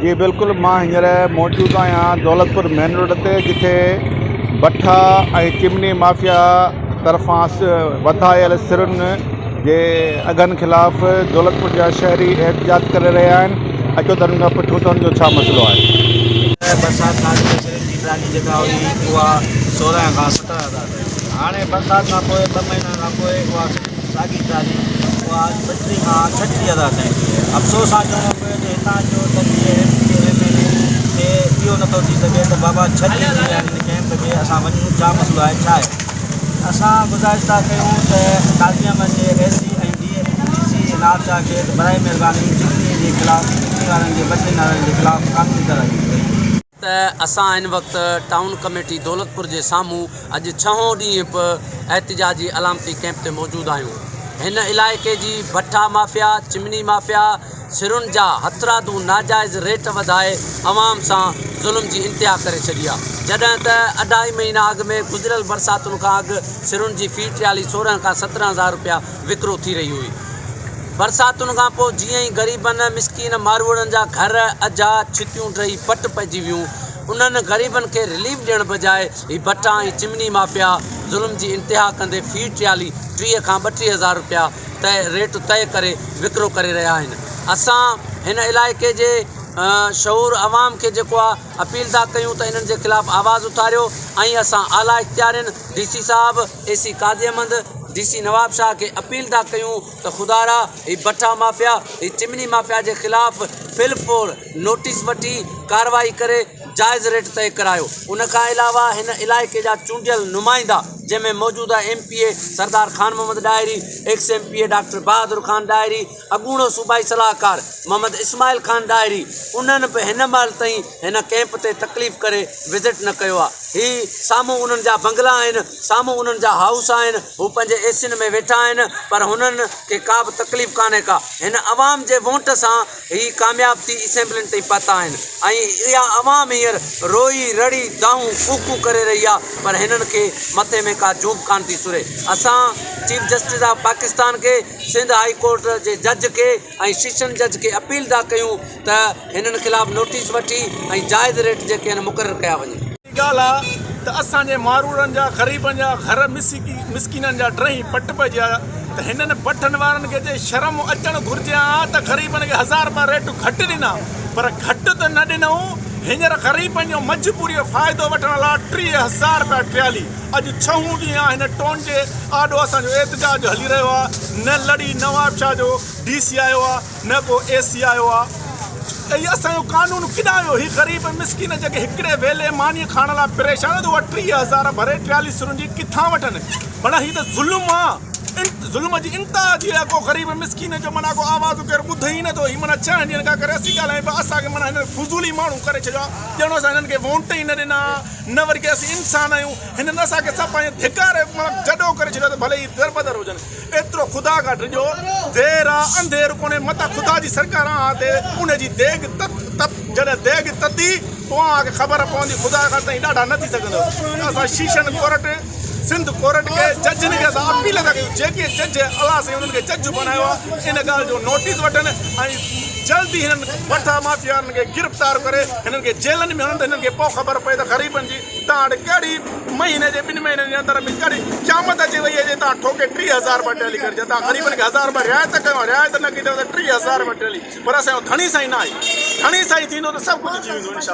جي بلڪل مان هينئر موجود آهيان دولتپور مين روڊ تي جتي بٺا ۽ چمني مافيا طرفان وڌايل سرن جي اگهن خلاف دولتپور جا شهري احتجاج ڪري رهيا آهن اچو ته انهن کان پڇون ته انهن جو ڇا مسئلو آهي. برسات کان اڳ ۾ سرن جي ٽرالي جيڪا هئي اها 16 کان 17 هزار رپيا هئي هاڻي برسات کان پوء ٻه مهينا کان پوء اها سرن جي ساڳي ٽرالي اها اڄ 35 کان 36 هزار تائين ٿي آهي. افسوس سان چوڻو پيو ته هتان جو تنظيم ايم پي ايم اين اي کي اهو نٿو ٿي سگهي ته بابا ڇهه ڏينهن ٿي ويا آهن هن ڪئمپ کي اسان وڃون ڇا مسئلو آهي ڇا آهي اسان گذارش ٿا ڪيون ته قاضي احمد جي اي سي ۽ ڊي سي نوابشاهه کي ته برائي مهرباني چمني جي خلاف چمني وارن جي بٺين وارن جي خلاف قانوني ڪارروائي ڪئي وڃي. ته اسان هن وقت ٽائون ڪميٽي دولتپور جي سامهون اڄ ڇهون ڏينهن به احتجاجي علامتي ڪئمپ تي موجود آهيون. هن علائقي جي ڀٺا مافيا، چمني مافيا، سرن جا هٿرادو ناجائز ريٽ وڌائي عوام سان ظلم جي انتها ڪري ڇڏي آ. جڏهن ته اڍائي مهينا اڳ ۾ گذريل برساتن کان اڳ سرن جي في ٽرالي 16 کان 17 هزار رپيا وڪرو ٿي رهي هئي. برساتن کان پوء جيئن ئي غريبن، مسڪين ماروئڙن جا گهر، اجها، ڇتيون ڊهي پٽ پئجي ويون، انهن غريبن کي رليف ڏيڻ بجاء هي ڀٽا ۽ چمني مافيا ظلم جي انتها ڪندي في ٽرالي 30 کان 32 هزار رپيا طئي ريٽ طئي ڪري وڪرو ڪري رهيا آهن. اسان هن علائقي جي شعور عوام کي جيڪو آ اپيل ٿا ڪيون ته انهن جي خلاف آواز اٿاريو ۽ اسان اعليٰ اختيارين ڊي سي صاحب، A C Qazi Ahmed, D C Nawabshah کي اپيل ٿا ڪيون ته خدارا هي بٺا مافيا هي چمني مافيا جي خلاف في الفور نوٽيس وٺي ڪارروائي ڪري جائز ريٽ طئي ڪرايو ان کان علاوه هن علائقي جا چونڊيل نمائندا جنهن ۾ موجوده M P A Sardar Khan Muhammad Dahri, ex M P A doctor Bahadur Khan Dahri, اڳوڻو صوبائي صلاحڪار محمد اسماعيل خان ڏاهري انهن به هن مهل تائين هن ڪئمپ تي تڪليف ڪري وزٽ نه ڪيو آهي. هي سامهون انهن جا بنگلا آهن، سامهون انهن جا هائوس آهن، هو پنهنجي اي سين ۾ ويٺا آهن پر هنن کي ڪا به تڪليف ڪانهي ڪا. هن عوام جي وونٽ سان هي ڪامياب ٿي اسيمبلين تائين پهتا آهن ۽ اها عوام هينئر روئي رڙي دانهون ڪوڪون ڪري رهي آهي پر هنن کي مٿي ۾ ڪا جون به ڪانه ٿي سري. اسان چيف جسٽس آف پاڪستان کي سنڌ هائي ڪورٽ جي جج کي ۽ سيشن جج کي اپيل ٿا ڪيون ته هنن خلاف نوٽيس وٺي ۽ جائز ريٽ جيڪي آهن مقرر ڪيا وڃن. ڳالهه آ ته اسان جي ماروئڙن جا غريبن جا گهر مسڪينن جا ڊهي پٽ پئجي آيا ته هنن بٺن وارن کي جي شرم اچڻ گهرجي ها ته غريبن کي هزار رپيا ريٽ گهٽ ڏنا پر گهٽ ته نه ڏنائون هينئر غريبن جو مجبوري جو فائدو وٺڻ لاء 30 هزار رپيا ٽرالي اڄ ڇهون ڏينهن آ هن ٽون جي آڏو اسان جو احتجاج هلي رهيو آ نه لڙي نوابشاهه جو ڊي سي آيو آ نه ڪو اي سي آيو آ هي اسان جو قانون ڪيڏانهن ويو هي غريب مسڪين جيڪي هڪڙي ويلي ماني کائڻ لاء پريشان آهن اها 30 هزار ڀري ٽيالي سرن جي ڪٿان وٺن معنيٰ هي ته ظلم آ ظلم جي انتها ٿي وئي آ ڪو غريب مسڪين جو معنيٰ ڪو آواز ڪير ٻڌي ئي نٿو هي معنيٰ ڇهن ڏينهن کان ڪري اسين ڳالهايون پيا اسان کي معنيٰ هنن فضولي ماڻهو ڪري ڇڏيو آ ڄڻ اسان هنن کي وونٽ ئي نه ڏنا. نه وري ڪي اسين انسان آهيون. هنن اسان کي سڀ پنهنجي ڌڪاري معنيٰ جڏو ڪري ڇڏيو ته ڀلي هي دربدر هجن. ايترو خدا کان ڊڄو. دير آ انڌير ڪونهي متان خدا جي سرڪار اوهان تي ان جي ديڳ تت تپ جڏهن ديڳ تتي پوء اوهان کي خبر پوندي خدا کان تئين ڏاڍا نه ٿي سگهندؤ ته اسان شيشن ڪورٽ سنڌ ڪورٽ کي ججن کي اسان اپيل ٿا ڪيون جيڪي جج الله سائين انهن کي جج بنايو آ ان ڳالهه جو نوٽيس وٺن ۽ جلد ئي هنن ڀٽا مافيائن کي گرفتار ڪري هنن کي جيلن ۾ هڻن ته هنن کي پوء خبر پئي ته غريبن جي توهان وٽ ڪهڙي مهيني جي ٻن مهينن جي اندر ۾ ڪهڙي قيامت اچي وئي آهي جي توهان ٺوڪي 30 هزار رپيا ٽيلي ڪري ڇڏيا توهان غريبن کي هزار رپيا رعايت ڪيو رعايت نه ڪئي اٿو ته 30 هزار رپيا ٽيلي پر اسان جو ڌڻي سائين نه آهي ڌڻي سائين ٿيندو ته سڀ ڪجهه ٿي ويندو انشاء الله.